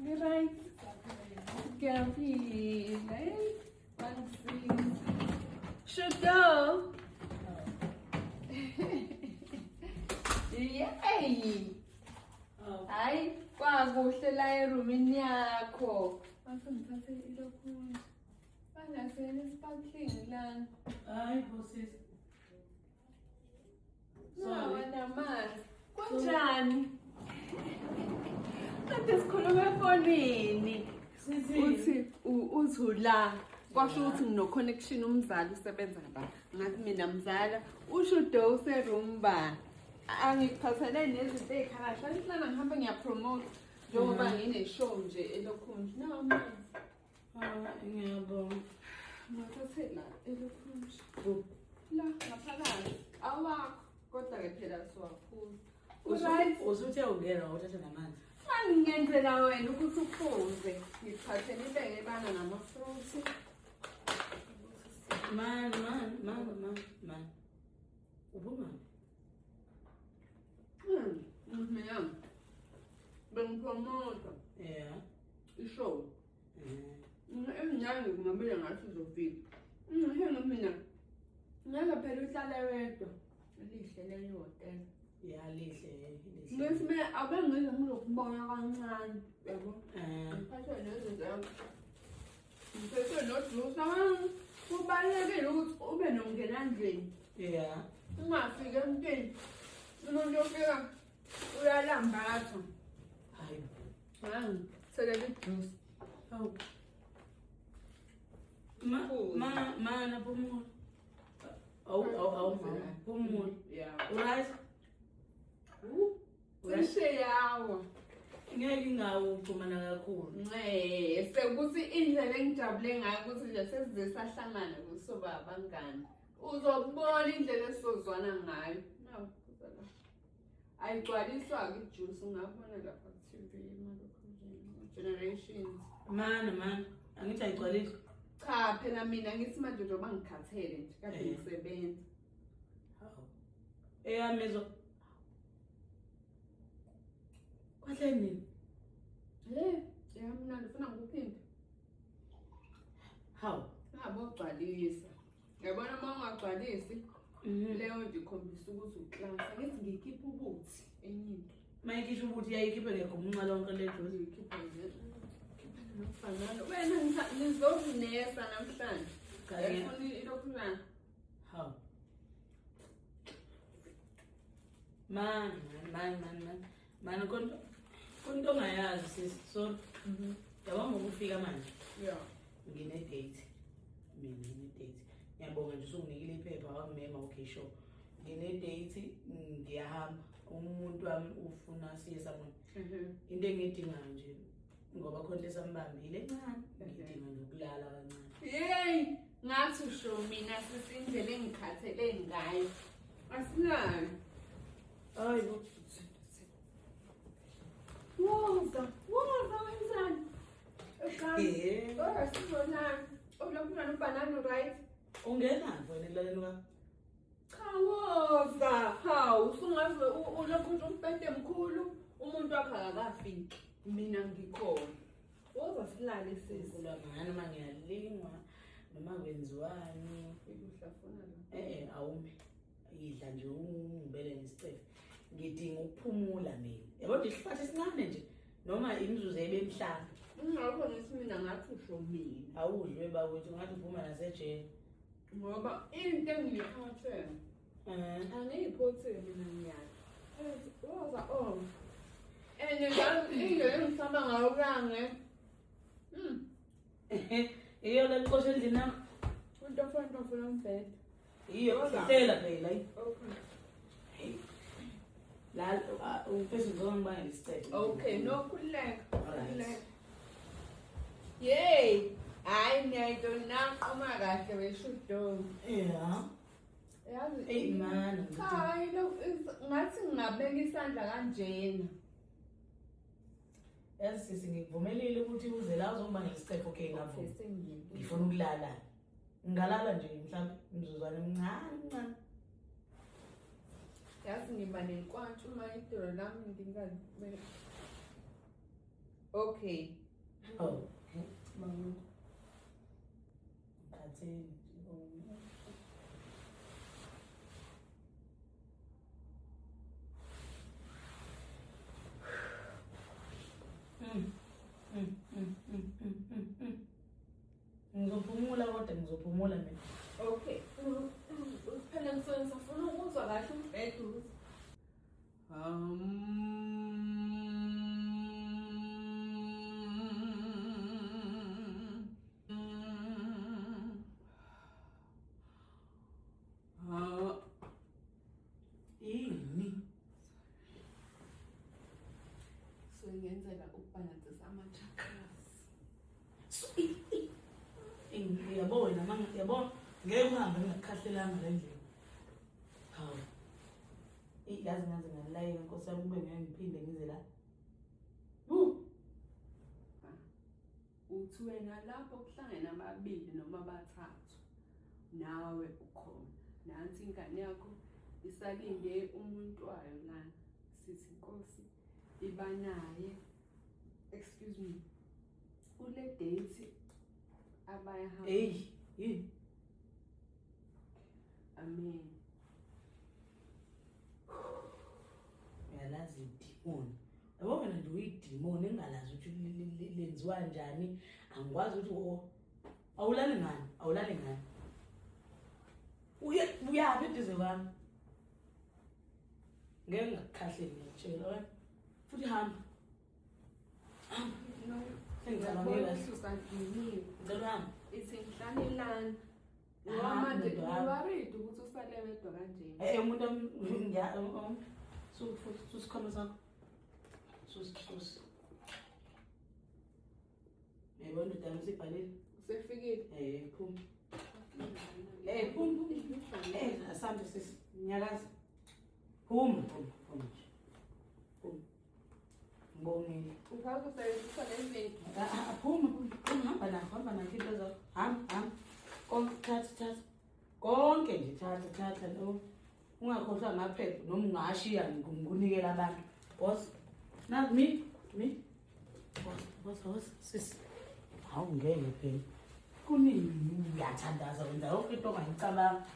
Ni-right? Ngiyaphila. Hey, wangisiza. Shudo. Yey! Hayi, kwakuhle la erumini yakho. Mase ngithathe ilokhu nje. Bangaseni sparkling lana. Hayi bo sis. Nawa namanzi. Kunjani? Kade sikhuluma efonini. Uthi uthi ula kwasho ukuthi ngino connection umzali usebenza la. Ngathi mina mzala usho do useroom ba. Angikuphathele nezinto ezikhala. Hlala ngihambe ngiyapromote njengoba ngine show nje elokhunje. Nawa amanzi. Ah, ngiyabonga. Ngathathe la elokhunje. La ngaphakathi. Awakho kodwa ke phela siwaphuza. Uright. Usuthe ungena wawuthatha namanzi. Angingenzela wena ukuthi uphuze. Ngikuphathele ibeke bana nama-fruits. Man, man, man, man, man. Uphuma? Mina bengipromota ishow. Emnyango kungamele ngathi uzofika. Ngeke mina. Ngeke phela uhlale wedwa. Lihle leli hotela. Ya lihle, lihle. Ngithi mina abe ngize ngizokubona kancane, yabo. Ngiphathwe nezinto ngiphethe nojuice. Kubalulekile ukuthi ube nomngenandlini. Ungafiki emntwini. Umuntu ofika uyalambatha. Hayi. Hayi, thelela ijuice. Hawu. Ma ma mana phumula. Awu awu awu mama phumula. Uright? Cishe yawa. Ngeke ingawo uxhumana kakhulu. Ncese ukuthi indlela engijabule ngayo ukuthi nje sesize sahlangana kusoba abangani. Uzobona indlela esizozwana ngayo. Nawu phuza la. Ayigcwaliswa-ke ijuice ungabona lapha ku-TV Generations. Mana mana angithi ayigcwaliswa. Cha phela mina ngithi manje njengoba ngikhathele nje kade ngisebenza. Hawu. Eyami zo. Kwahle nini? Le, yamnandi ufuna ngikuphinde. Hawu. Ngabogcwalisa. Yabona uma ungagcwalisi leyo nje ikhombisa ukuthi uklasa. Ngithi ngikhipha ubuthi enye into. Mayikhishwa ubuthi yayikhiphe ngegumunxa lonke le juice. Ngikhipha nje. Khipha nomfanana. Wena ngizokunesa namhlanje. Kanye. Ngifuna ilokhu na. Hawu. Man, man, man, man. Man konto konto ongayazi sis. So yabona ngokufika manje. Ngine date. Mina ngine date. Ngiyabonga nje usunginikile iphepha wangimema okay sure. Ngine date ngiyahamba. Umuntu wami ufuna siye somewhere. Into engiyidingayo nje ngoba khona into esambambile encane ngidinga nje ukulala kancane. Yey, ngathi usho mina sisi indlela engikhathele ngayo. Asinayo. Hayi bo. Woza, woza wenzani? Ekhaya. Kodwa sizolala. Ulokhu unganobhanana right? Ungenaphi wena ekulaleni kwakho? Cha woza, hawu usungaze ulokhu nje umbhede mkhulu, umuntu wakho akakafiki. Mina ngikhona. Woza silale sisi. Kulwa ngani noma ngiyalingwa noma kwenziwani. Ikuhlafuna la. Awume. Idla nje ungibele ngesicefe. Ngidinga ukuphumula mina. Yabo nje isihlathi esincane nje noma imizuzu ebemhlanu. Ingakho ngithi mina ngathi usho mina. Awudliwe bakwethu ngathi uphuma nasejele. Ngoba into engiyiphathe angiyiphothile mina ngiyala. Woza oh. And indlela engisaba ngayo kange. Iyo le xosha endlini yakho. Untofo lombhede. Iyo sihlela phela. Okay. Hey. La umfesi ngizongibangela isicelo. Okay, no khululeka. Alright. Khululeka. Yey, hayi niyayidonaqoma kahle weshudo. Yeah. Yazi. Ey man. Cha, hayi lo ngathi ngingabeka isandla kanjena. Yazi sisi ngikuvumelile ukuthi uze la uzongibangela isicelo okay ngavuma. Okay, sengiyile. Ngifuna ukulala. Ngingalala nje mhlawumbe imizuzwana emincane ncane. Yazi ngiba nenkwantshu uma idolo lami ngingazi. Okay. Oh, mama. Ngikhathele. Ngizophumula kodwa ngizophumula mina. Okay. Phela ngisuke ngisafuna ukuzwa kahle umbhedo ukuthi Yini? So ngenzela ukubhalansisa ama-chakras. So yabo wena manga yabo ngeke uhambe ngingakukhahlelanga le ndlela. Hawu. Yazi ngaze ngalayeka Nkosi yami kube ngeke ngiphinde ngize la. Uthi wena lapho kuhlangene ababili noma abathathu nawe ukhona. Nansi ingane yakho isalinde umuntu wayo lana. Sithi Nkosi iba naye. Excuse me. Kule date abayahamba. Hey, yini? Amen. Uyalazi idimoni. Yabo wena nje uyidimoni engalazi ukuthi lenziwa njani. Angikwazi ukuthi awulali ngani, awulali ngani. Uye uyaphi eduze kwami? Ngeke ngikukhahlele ngiyakutshela wena. Futhi hamba. Hamba. No. Sengicabangela. Usadiniwe. Ngicela uhambe. Ithi ngihlalelana. Ngoba Hamba, manje ndoda, hamba. ngiworried ukuthi usale wedwa kanje. Umuntu susikhwama sakho. Susi. Yebo ndoda yami usibhalile. Usefikile. Phuma. Phuma. Asambe sisi. Nyakaza. Phuma, phuma, phuma nje. Phuma. Ngibongile. Ukhawuze usebenzisa le zinto. Phuma, phuma, hamba nakho, hamba nakho into zakho. Hamba, hamba. Konke thatha, thatha. Konke nje thatha, thatha no. Ungakhohlwa amaphepha noma ungashiya ngikunikela abantu. Boss. Na mi, mi. Boss, boss, boss, sisi. Hawu ngeke phela. Kunini uyathandaza wenza yonke into ongayicabanga.